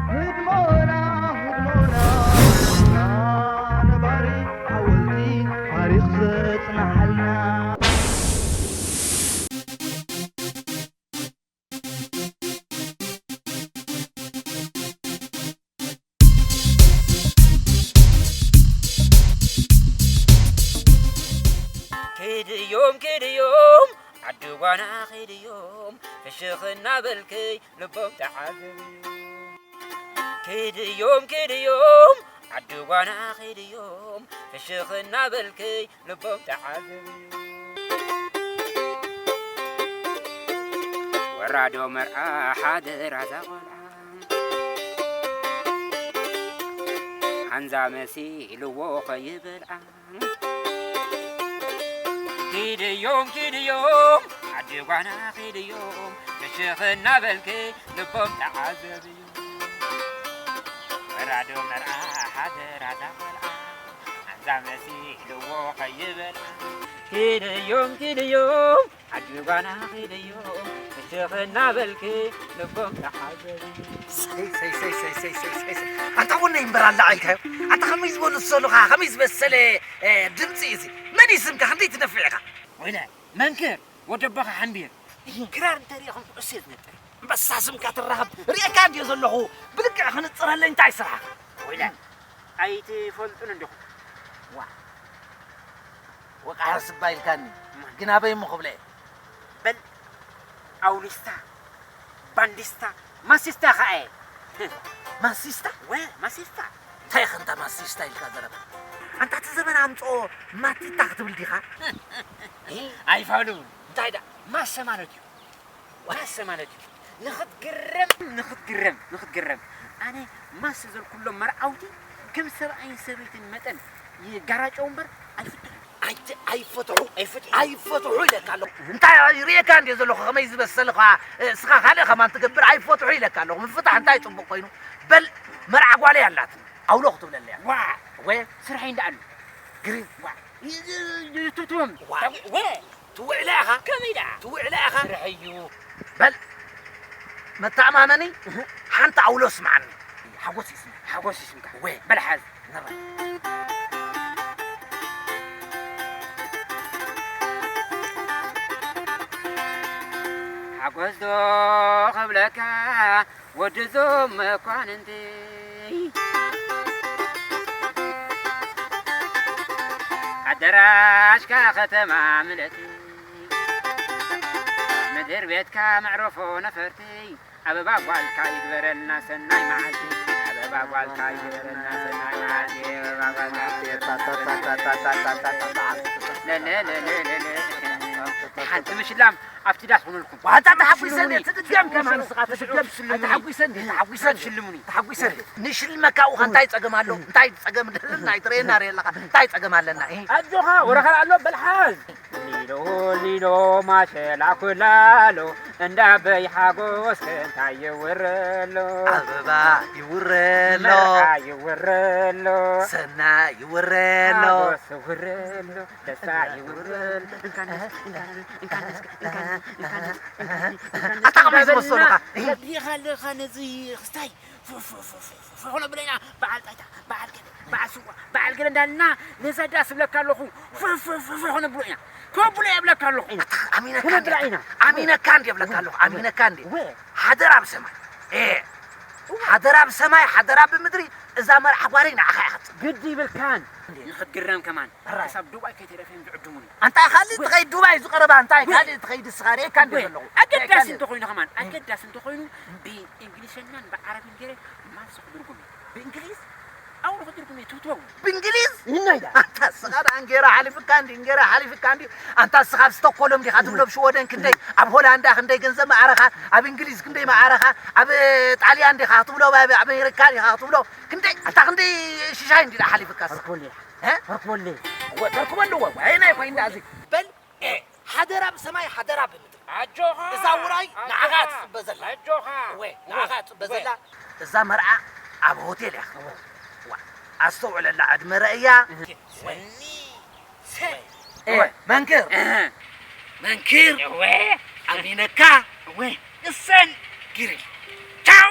ህድሞና፣ ህድሞና፣ ነባሪ ሓወልቲ ታሪኽ ዘጽንሓልና። ኪድዮም፣ ኪድዮም፣ ዓዲ ጓና ኪድዮም፣ ፍሽኽ እናበልክይ ልቦም ተዓዘብዮም። ኪድዮም፣ ኪድዮም፣ ዓዲ ጓና ኪድዮም፣ ፍሽኽ እናበልክይ ልቦም ተዓዘብዮም። ወራዶ መርዓ ሓደራ እዛ ቆልዓ፣ ሓንዛ መሲልዎ ከይበልዓ። ኪድዮም፣ ኪድዮም፣ ዓዲ ጓና ኪድዮም፣ ፍሽኽ እናበልኪ ልቦም ተዓዘብዮም። ወራዶ መርዓ ሓደራ እዛ ቆልዓ፣ ሓንዛ መሲልዎ ከይበልዓ። ኪድዮም፣ ኪድዮም፣ ዓዲ ጓና ኺደዮ፣ ፍሽኽ እናበልኪ ልቦም ተሓዘቢ። ሰይ፣ ሰይ፣ ሰይ። ኣንታ ወነይ እምበር ኣላ ኣይታዮ። ኣንታ ከመይ ዝበሉ ዝሰሉኻ፣ ከመይ ዝበሰለ፣ እ፣ ድምፂ እዩ እዚ። መን እዩ ስምካ? ክንደይ ትነፍዕ ኢኻ? ወይለ፣ መንክር፣ ወደባኻ ሓንቢር። ክራር እንተሪእኹም ኩዕሶ እየ ዝነጥር። እምበሳ ስምካ ትራኸብ። ሪኤካ እንድየ ዘለኹ። ብልክዕ ክንፅረለይ እንታይ ስራሕኻ? ወይለ፣ ኣይትፈልጡን እንዲኹም። ዋ። ወቃሕር ስባ ኢልካኒ፣ ግን ኣበይ እሞ ክብለ እየ? በል፣ ኣውሊስታ፣ ባንዲስታ፣ ማሲስታ ኸኣ እየ። ማሲስታ? ወ፣ ማሲስታ። እንታይ ኢኻ እንታ ማሲስታ ኢልካ ዘረባ? ኣንታ እቲ ዘበን ኣምጽኦ ማቲታ ክትብል ዲኻ? ኣይፋሉን። እንታይ ደኣ? ማሰ ማለት እዩ። ዋሰ ማለት እዩ። ንኽትግረም፣ ንኽትግረም፣ ንኽትግረም። ኣነ ማስ ዘልኩሎም መርዓውቲ ከም ሰብኣይን ሰበይትን መጠን ይጋራጨው እምበር ኣይፍትሑን። ኣይ-፣ ኣይፈትሑ፣ ኣይፍትሑ። ኣይፈትሑ ኢለካ ኣለኹ። እንታይ ሪኤካ እንድየ ዘለኹ ከመይ ዝበሰልኻ፣ እስኻ ካልእ ከማን ትገብር፣ ኣይፈትሑ ኢለካ ኣለኹ። ምፍታሕ እንታይ ጽቡቕ ኮይኑ። በል መርዓ ጓለይ ኣላትኒ። ኣውሎ ክትብለለይ እያ። ዋ! ወ-፣ ስርሐይ እንዳ ኣሎ። ግሪን። ዋ! ይ-፣ ይ-፣ ይ-፣ ትትም። ዋ! ወ-፣ ትውዕላ ኢኻ? ከመይ ደኣ? ትውዕላ ኢኻ? ስርሐይ እዩ። በል፣ መተኣማመኒ እህ። ሓንቲ ኣውሎ ስምዓኒ። ሓጎስ ይስምዕ። ሓጎስ ይስምካ። ወ-፣ በል ሓዝ። ንረ-፣ ሓጎስ ዶ ክብለካ ወዲ ዞም መኳንንተይ፣ ኣደራሽካ ከተማ ምልእቲ፣ ምድር ቤትካ መዕረፎ ነፈርቲ፣ ኣበባ ጓልካ ይግበረልና ሰናይ መዓልቲ፣ ኣበባ ጓልካ ይግበረልና ሰናይ መዓልቲ፣ ኣበባ ጓልካ ይግበረልና ሰናይ መዓልቲ። ለለለለለለ። ሓንቲ ምሽላም ኣብቲ ዳስ ሆነልኩም። ዋንታ ተሓጒሰኒ፣ ትድገም ከማን ንስኻ ትድገም። ተሓጒሰኒ፣ ተሓጒሰኒ። ሽልሙኒ። ተሓጒሰኒ። ንሽልመካ ውኻ እንታይ ጸገም ኣሎ? እንታይ ጸገም እንታይ ትርእየና ርእ ኣለኻ? እንታይ ጸገም ኣለና? እ? ኣጆኻ፣ ወረኻ ኣሎ፣ በል ሓዝ። ሊሎ፣ ሊሎ፣ ማሸላ፣ ኩላሎ፣ እንዳ በይ ሓጎስ እንታይ ይውረሎ? ኣበባ ይውረሎ። መርዓ ይውረሎ። ሰና ይውረሎ። ሓጎስ ይውረሎ። ደስታ ይውረል። እንካን ደስ፣ እንካን ደስ፣ እንካን ደስ፣ እንካን ደስ፣ እንካን ደስ፣ እንካን ደስ፣ እንካን ደስ። ኣታ ከመይ ዝመስለካ? በልና፣ ለቢኻ ኣለኻ ነዚ ክስታይ። ፉ፣ ፉ፣ ፉ፣ ፉ፣ ፉ፣ ፉ፣ ፉ፣ ፉ፣ ብለና። በዓል ጣይታ፣ በዓል ገለ፣ በዓል ስዋ፣ በዓል ገለ እንዳልና ነዛ ዳስ እብለካ ኣለኹ። ፉ፣ ፉ፣ ፉ፣ ፉ፣ ክነብሎ ኢና። ከብሎ እየ እብለካ ኣለኹ። ኣታ ኣሚነካ ከነብላ እንዴ? ኢና። ኣሚነካ እንዴ እብለካ ኣለኹ? ኣሚነካ እንዴ? ወ። ሓደራ ብሰማይ። ኤ። ሓደራ ብሰማይ፣ ሓደራ ብምድሪ፣ እዛ መርዓ ጓለይ ንዓኻ እያ ክትጽበ። ግዲ ይብልካን። ንኽትግረም ከማን። ሕራይ። ክሳብ ዱባይ ከይተረፈ እዮም ዝዕድሙኒ። ኣንታ ካልእ ወይ ትኸይድ ዱባይ ዝቐረባ እንታይ ወይ ካልእ ትኸይድ እስኻ ርኤካ እንደ ወይ ዘለኹ። ኣገዳሲ ርኤካ እንደ እንተኾይኑ ከማን፣ ኣገዳሲ እንተኾይኑ ብእንግሊሸኛን ብዓረብን ገይረ ማልሲ ክድርጉም እየ። ብእንግሊዝ? ኣው ንኽትርጉም እየ ትውትወው። ብእንግሊዝ? ይናይዳ። ኣንታ እስኻ ደኣ እንጌራ ሓሊፍካ እንዲ፣ እንጌራ ሓሊፍካ እንዲ። ኣንታ እስኻ ኣብ ስቶኮሎም ዲኻ ትብሎ፣ ኣብ ሽወደን ክንደይ፣ ኣብ ሆላንዳ ክንደይ ገንዘብ መዓረኻ፣ ኣብ እንግሊዝ ክንደይ መዓረኻ፣ ኣብ ጣልያን ዲኻ ክትብሎ፣ ኣብ ኣሜሪካ ዲኻ ክትብሎ፣ ክንደይ፣ ኣንታ ክንደይ ሽሻይ እንዲ ደኣ ሓሊፍካ እስኻ? ፈርኮሌ። እ? ፈርኮሌ። ወ-፣ ፈርኮሌ ወ-፣ ወ-፣ ኣይ ናይ ኮይንዳ እዚ። በል፣ ኤ፣ ሓደራ ብሰማይ፣ ሓደራ ብምድሪ። ኣጆኻ፣ እዛ ውራይ ኣጆኻ፣ ንዓኻ ትጽበ ዘላ። ኣጆኻ። ወ-፣ ንዓኻ ትጽበ ወ-፣ ዘላ። እዛ መርዓ ኣብ ሆቴል እያ ክትከውን። ዋ፣ ኣስተውዕለላ፣ ዕድመ ረእያ። ሰኒ፣ ሰ-፣ ወ-፣ መንክር። እህ። መንክር። ወ-፣ ኣሚነካ። ወ-፣ እሰን። ግሪል። ቻው።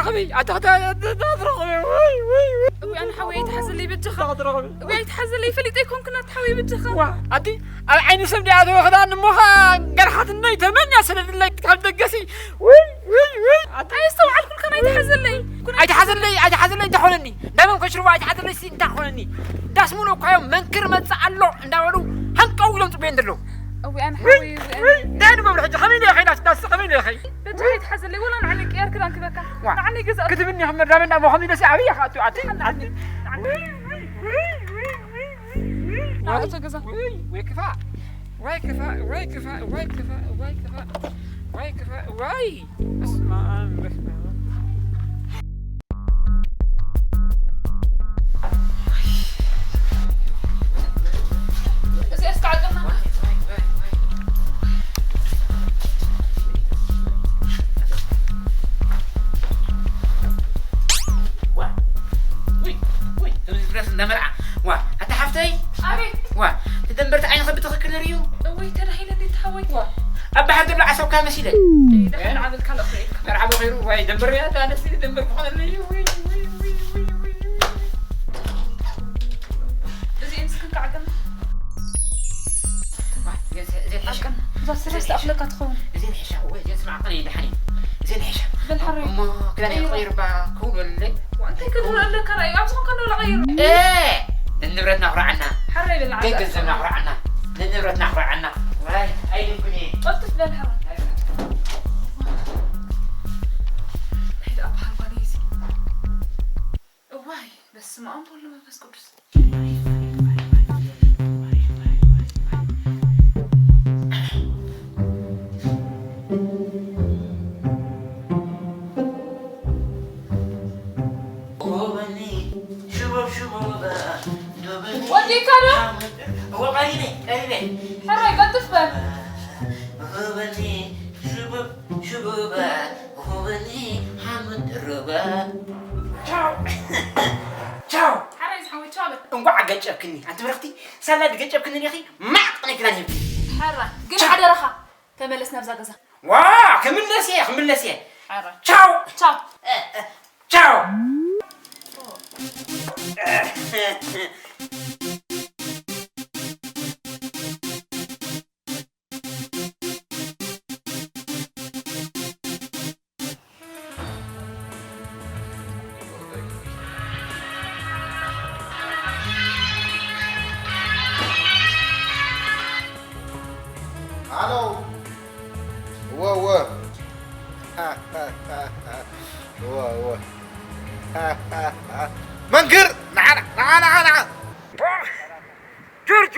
ኣበይ ኣታ ኣታ ኣታ ኣታ ትረኽቢ? ወይ ወይ ወይ። እውይ ኣነ ሓወይ ኣይትሓዘለይ በጃኻ። ኣታ ትረኽቢ? እውይ ኣይትሓዘለይ ፈሊጠ ኣይኮንኩን ኣታ ሓወይ በጃኻ። ዋ ኣቲ ኣብ ዓይኒ ሰብ ዲኣ ተወኽዳ ንሞኻ ገርሓትነይ ተመንያ ሰደድለይ ካብ ደገሲ። ወይ ወይ ወይ። ኣታ ኣየስተውዓልኩልካን ኣይትሓዘለይ። ኣይትሓዘለይ ኣይትሓዘለይ እንታይ ኾነኒ? እንዳበም ከሽርቦ ኣይትሓዘለይ ሲ እንታይ ኾነኒ? ዳስ ሙሉ እኳ እዮም መንክር መጽእ ኣሎ እንዳበሉ ሃንቀው ኢሎም ጽበዮም ዘለዉ። እውይ ኣነ ሓወይ እውይ ኣነ። እንታይ ንገብር ሕጂ ከመይ ኢለ ከይዳስ ዳስ ከመይ ኢለ ከይ? በጃኻ ኣይትሓዘለይ ወላ ንዓኒ ቅያር ክዳን ክበካ። ዋ። ንዓኒ ገዛ ክትብኒ ከም መዳመና ሞኸም ኢለሲ ኣብያ ካቱ ኣቲ። ንዓኒ። ንዓኒ። ንዓኒ። ንዓኒ። ወይ ክፋ ወይ ክፋ ወይ ክፋ ወይ ክፋ ወይ ክፋ ወይ ክፋ ወይ በስመ ኣብ በስመ ኣብ። እዚኣ እስከ ዓቅና። ዋ፣ ውይ፣ ውይ፣ ከምዚ ዝብለስ እንዳ መርዓ። ዋ፣ ኣታ ሓፍተይ። ኣቤት። ዋ፣ እቲ ደንበርቲ ዓይንኺ ብትኽክል ንርእዩ። እውይ፣ ተዳሂለ እንዴት ተሓወይ። ዋ። ኣብ ባሕሪ ዘሎ ዓሰብካ መሲለ። እይ፣ ደሓን ዓበልካ ለኽሬት። መርዓ በኺሩ፣ ዋይ፣ ደንበር እያ፣ ኣታ ኣነስ ደንበር ክኾነለይ። ውይ፣ ውይ፣ ውይ፣ ውይ፣ ውይ። እዚኤን እስክንካ ዓቅና። ዋ፣ እዚኤን፣ እዚኤን ሓሻ። ዓቅና። እዛ ስረ እዚኤን ሓሻ። ዝተኣኽለካ ትኸውን። እዚኤን ሓሻ፣ ወይ፣ እዚኤን ስማዕ፣ ቅነ ይደሓን እዩ። እዚኤን ሓሻ። በል ሓረይ። እሞ፣ ክዳን ቀይርባ፣ ክውን በልለይ። እንታይ ክትብል ኣለካ? ራእዩ ኣብ ዝኾንካ ዶ ለቐይሩ? እ፣ ንንብረትና ኩርዓና። ሓረይ በል፣ ዓዛ። ገንዘብና ኩርዓና። ንንብረትና ኩርዓና። ዋይ፣ ኣይድንኩን እየ። ቀልጥፍ በል፣ ሓረይ። ናይ ደኣ በሓር ጓል እዩ እዚ። እዋይ፣ በስመ ኣብ ወወልድ ወመንፈስ ቅዱስ። ወዲእካ ዶ? እወ፣ ቀሪበ፣ ቀሪበ። ሕራይ፣ ቀልጥፍ በል። ቻው። ቻው። ሓራይ ዝሓወይ፣ ቻው በል። እንቋዕ ገጨብክኒ፣ ኣንቲ ብርኽቲ፣ ሳላ ድገጨብክኒ ዲኺ፣ ማዕጥ ናይ ክዳን ሂብኪ። ሕራይ፣ ግን ቻው። ሓደራኻ፣ ተመለስ ናብዛ ገዛ። ዋ፣ ክምለስ እየ፣ ክምለስ እየ። ሕራይ። ቻው። ቻው። እ፣ እ፣ ቻው። ሃሎ። እወ፣ እወ። እወ፣ እወ። መንክር! ንዓ፣ ንዓ፣ ንዓ፣ ንዓ! ጆርጆ!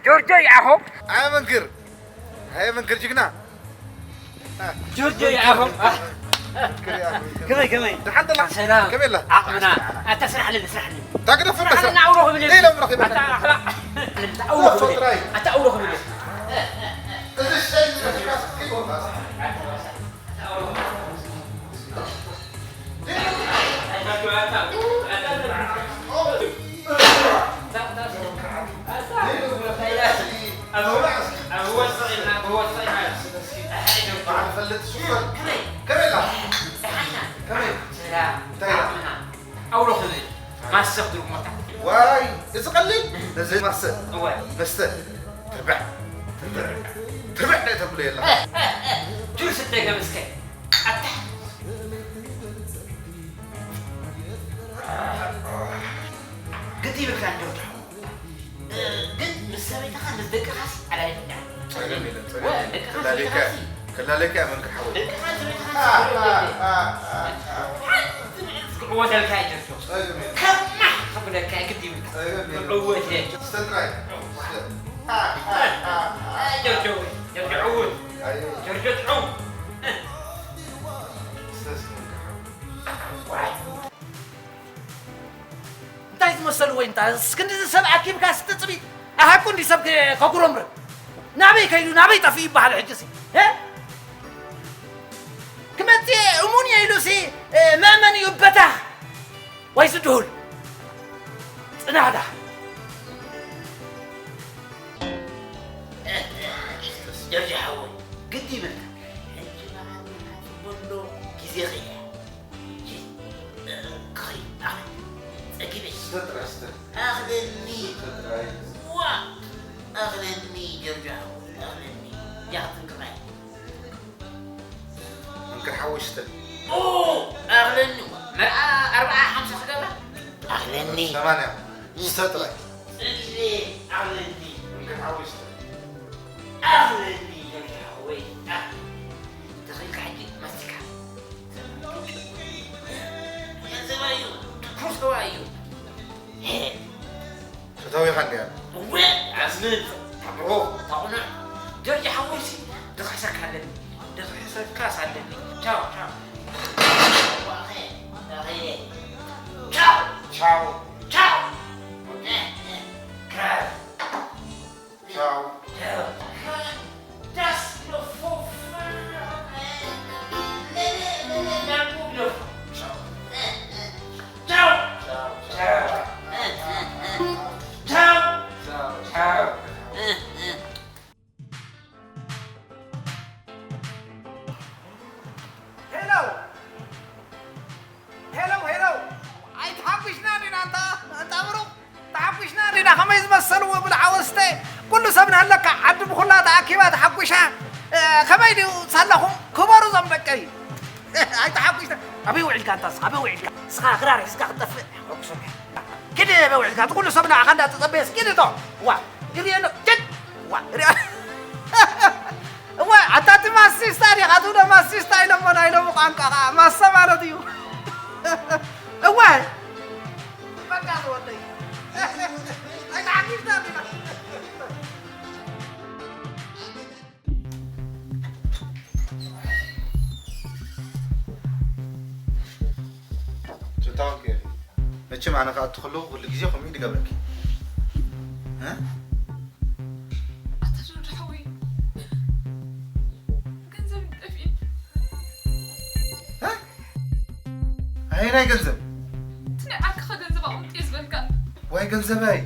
ጆርጆ ይኣኾ! ኣየ መንክር! ኣየ መንክር ጅግና! ጆርጆ ይኣኾ! መንክር ይኣኾ! ከመይ፣ ከመይ? ደሓን ደላ? ሰላም። ከመይ ኣላ? ዓቕምና። ኣታ ስራሕለኒ፣ ስራሕለኒ። ታግደፍ ስራሕለኒ፣ መስራ። ኣውሎ ክብል። ሌላ ምራኽ ኣታ ይበቃ። ኣኽላ። ኣታ ኣውሎ ክብል። ጥራይ። ኣታ ኣውሎ ክብል። እዚ ሸይ ዝመስል ከይወጣ። ኣውሎ ክብል። ማሰ ክትብል ሞታ። ዋይ፣ እዚ ቀሊል። ነዚ ማሰ። እወ። መስተ። ትርብዕ። ትርብዕ። ትርብዕ ተብሎ የላ። ጁስ እተገብ እስከ። ኣታ። ግዲ ይብልካ እንደው ትሓ-፣ እ፣ ግን ምስ ሰበይትኻን ምስ ደቅኻስ ኣላልየካ። ጸገም የለን፣ ጸገም ወ-፣ የለን። ደቅኻስ ክላለየካ፣ ሰበይትኻሲ። ክላለየካ እያ መንክር ሓወይ። ደቅኻን ሰበይትኻን አ፣ አ፣ አ፣ አ፣ አ። ሓንቲ ንዕስ ክዕወተልካ እዩ ጀርጆ። ጸገም የለን። ከማሕ ክብለካ እዩ ግዲ ይብልካ። ጸገም የለን። ክዕወት እየ። እስተ ጥራይ። ዋ። እስተ። አ፣ አ፣ አ፣ አ። ጀርጆ ወይ፣ ጀርጆ ዕውት። ኣይ። ጀርጆ ትዕው። እስተ እስኪ መንክር ሓወይ። ዋይ። እንታይ ዝመሰሉ ወይ እንታይ? እስክንድዚ ሰብ ኣኪብካ ስትጽቢ፣ ኣሃቁ እንዲ ሰብ ከ-፣ ከጉረምርም። ናበይ ከይዱ፣ ናበይ ጠፊኡ ይበሃል ሕጂሲ? እ? ክመጽእ እሙን እየ ኢሉሲ፣ እ፣ መእመን እዩ በታኽ። ወይ ዝድሁል። ጽናዳ። ጀርጂ ሓወይ፣ ግዲ ይብልካ። ሕጂ መዓት መዓት በሎ ግዜ ኸይደ። ኦ፣ ኣኽለኒ። መርዓ ኣርብዓ ሓምሳ ክገብራ? ኣኽለኒ። ሰማንያ። ስተ ጥራይ። ጽልኢ ኣኽለኒ። እንካ ሓወይ ስተ። ኣኽለኒ፣ ጆርጆ ሓወይ። ኣኽለኒ። ተኽኢልካ ሕጂ ማስቲካ። ገንዘባ እዩ። ትኩር ሰባ እዩ። ፈታዊኻ እንድያ። እወ፣ ኣዝብል። ታምሮ። ታቑና። ጆርጅ ሓወይሲ፣ ድኽሕሰካ ኣለኒ። ድኽሕሰካስ ኣለኒ። ቻው፣ ቻው። ቻው። ቻው። ቻው። ቻው። ቻው። ቻው። ሄሎ ሄሎ ሄሎ፣ ኣይተሓጒስና ዲና? ኣንታ ኣንታ ብሩኽ፣ ተሓጒስና ዲና? ከመይ ዝመሰልዎ ብልዓ ወስተ፣ ኩሉ ሰብ ንሃለካ ዓዲ ብኹላ ተኣኪባ ተሓጒሳ። እ፣ ከመይ ድዩ ሳላኹም? ክበሩ ዞም ደቀይ። ኣይተሓጒስና። ኣበይ ውዒልካ ኣንታስ? ኣበይ ውዒልካ? ንስኻ ክራር ሒዝካ ክትጠፍእ። ኪድ ኣበይ ውዒልካ? እቲ ኩሉ ሰብ ንዓኻ እንዳተጸበየስ ኪድ እቶ። ዋ፣ ይርየኖ፣ ኪድ። ዋ፣ ይርየ-፣ እዋ፣ ኣታ እቲ ማሲስታ ዲኻ? እቲ ዶ ማሲስታ ኢሎሞ ናይ ሎሚ ቋንቋ ኸዓ ማሰ ማለት እዩ። እዋ፣ በቃ ዝወደይ። ኣይተዓጊብካ ዲኻ? ጨታውን ከይሪ። መቸም ኣነ ክኣቱ ከለኹ ኩሉ ግዜ ከምኡ እዩ ዝገብረኪ። እ? ኣታ ጆርጆ ሓወይ፣ ገንዘብ ጠፊእኒ። እ? ኣየናይ ገንዘብ? እቲ ናይ ዓርክኻ ገንዘብ ኣቐምጥ'የ ዝበልካ። ዋይ ገንዘበይ!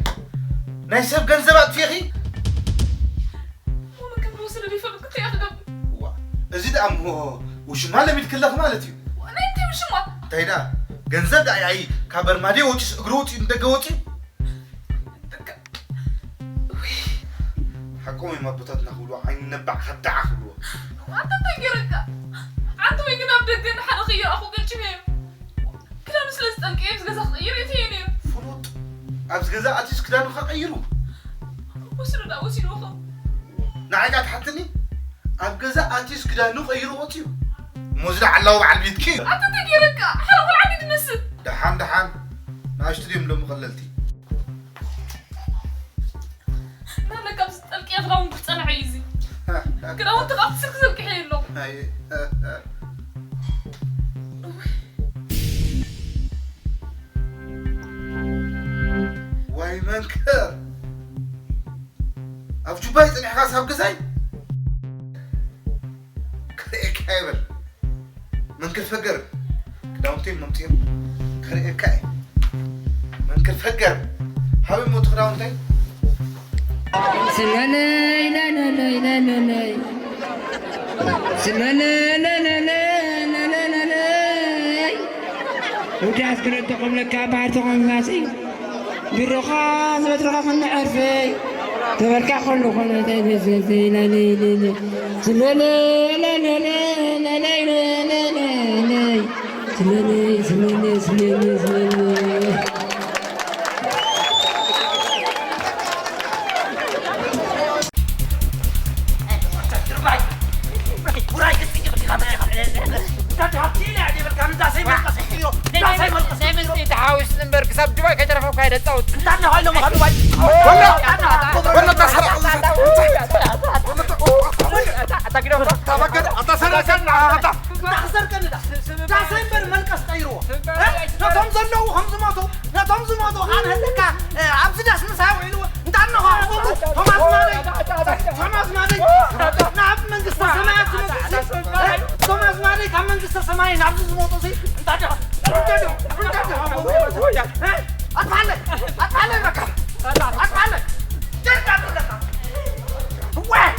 ናይ ሰብ ገንዘብ ኣጥፊእኺ? እሞ መን ከም ዝወሰደ ዘይፈልጥ እንታይ እየ ክገብር? እዋ፣ እዚ ደኣ እሞ ውሽማ ለሚድኪ ኣለኺ ማለት እዩ። ናይ እንታይ ውሽማ? እንታይ ደኣ፣ ገንዘብ ደኣ ያኢ ካብ በርማዴ ወፂኡስ እግሩ ወፂኡ ንደገ ወፂኡ? በቃ፣ ውይ። ሓቆም እዮም ኣቦታትና ክብልዎ፣ ዓይኒ ነባዕ ከዳዓ ክብልዎ። ኣንተ እንታይ ገይረካ? ዓንተ ወይ ግን ኣብ ደገ ንሓደ ከይረኣኹ ገጭመዮ። ክዳኑ ስለ ዝጠልቀ ኣብዚ ገዛ ክቕይር እየ ነይረ። ፍሉጥ። ኣብዚ ገዛ ኣትዩስ ክዳኑ ከቐይሩ? ወሲዱ ደኣ ወሲድዎ ኸ? ንዓይ ከኣ ትሓትኒ? ኣብ ገዛ ኣትዩስ ክዳኑ ቀይሩ ወፂኡ። እሞ እዚ ደኣ ዓላዊ በዓል ቤትኪ እዩ። ኣንተ እንታይ ገይረካ? ሓደ ቆልዓ ድዩ ትመስል? ደሓን ደሓን። ንኣሽቱ ድዮም ሎሚ ቀለልቲ? እንዳለ ካብ ዝጠልቅየ ክዳውንቲ ክጸንዐ እዩ እዚ። ክዳውንቲ ካብ ስልክ ዘልቅሐ የሎ። ኣይ፣ እ፣ እ። ዋይ መንከር። ኣብ ጁባይ ጸኒሕካ ሳብ ገዛይ? ክርእየካ ይበል። መንክር ፈገር፣ ክዳውንተይ መምፅኦም ከርእየካ እየ። መንክር ፈገር፣ ሃበይ ሞቱ ክዳውንተይ? ስለለይ ለለለይ ለለለይ። ስለለለይ ለለለይ ለለለይ። ውዳስ ክረድኹም ለካ ባህር ተኾንካሲ። ብሩኻ ዝበትረኻ ኸነ ዕርፈይ ተበልካ ኸሉ ኾነ ተይበዘዘይ ላሌሌሌ ስለሌ ላሌሌ ላሌሌ ላሌሌ ስለሌ ስለሌ ስለሌ ስለሌ ናይ መንስተይቲ ሓዊስኒ እምበር ክሳብ ጁባይ ከይተረፈኩ ኣይደ ጻውት። ነቶም ዘለዉ ከም ዝሞቱ፣ ነቶም ዝሞቱ ኣንህልካ ኣብዚ ዳስ ምሳይ ውዒሉ እንታ እነኻ ክብሉ፣ ቶም ኣዝማደይ፣ ቶም ኣዝማደይ፣ ናብ መንግስተ ሰማያት ዝመጹ፣ ቶም ኣዝማደይ ካብ መንግስተ ሰማይ ናብዚ ዝመጹ ሲ፣ እንታ ዲኻ፣ እንታ ዲኻ፣ እንታ ዲኻ፣ ኣጥፋለይ፣ ኣጥፋለይ፣ በቃ፣ ኣጥፋለይ፣ ጀርካ ኣለካ። ወይ!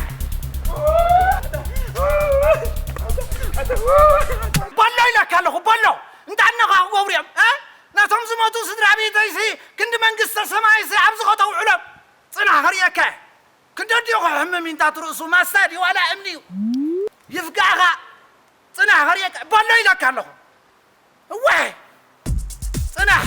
በሎ ኢለካ ኣለኹ፣ በሎ። እንታ እነኻ ክገብሩ እዮም፣ እ? ነቶም ዝሞቱ ስድራ ቤተይሲ ክንዲ መንግስተ ሰማይሲ ኣብዚ ከተውዕሎም ጽናሕ ክርእየካ እየ። ክንደዲኡ ክሕምም እዩ እንታ ትርእሱ ማስታ ድዩ ዋላ እምኒ እዩ? ይፍጋእኻ። ጽናሕ፣ ኸርእየካ በሎ ኢለካ ኣለኹ። እዋይ! ጽናሕ!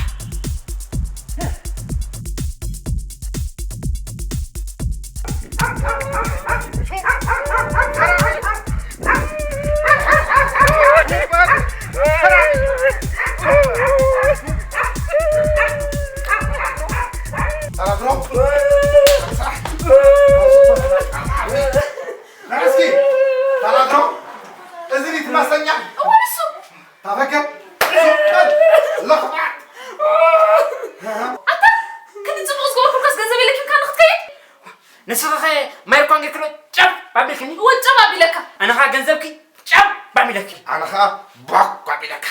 ተራድሮ! እስኪ! ተራድሮ! እዚ ዲት ማሰኛ? እወ፣ ንሱ! ታፈከር! ለኽባጥ! ኣታ፣ ክንዲ ጽቡቕ ዝገበርኩልካስ ገንዘበይ ለኪምካ ንኽትከይድ? ንስኺ ኸ ማይ እኳ እንጌክሎ ጨብ ኣቢልክኒ? እወ፣ ጨብ ኣቢለካ። ኣነ ኸኣ ገንዘብኪ ጨብ ኣቢለኪ። ኣነ ኸኣ ባክ ኣቢለካ።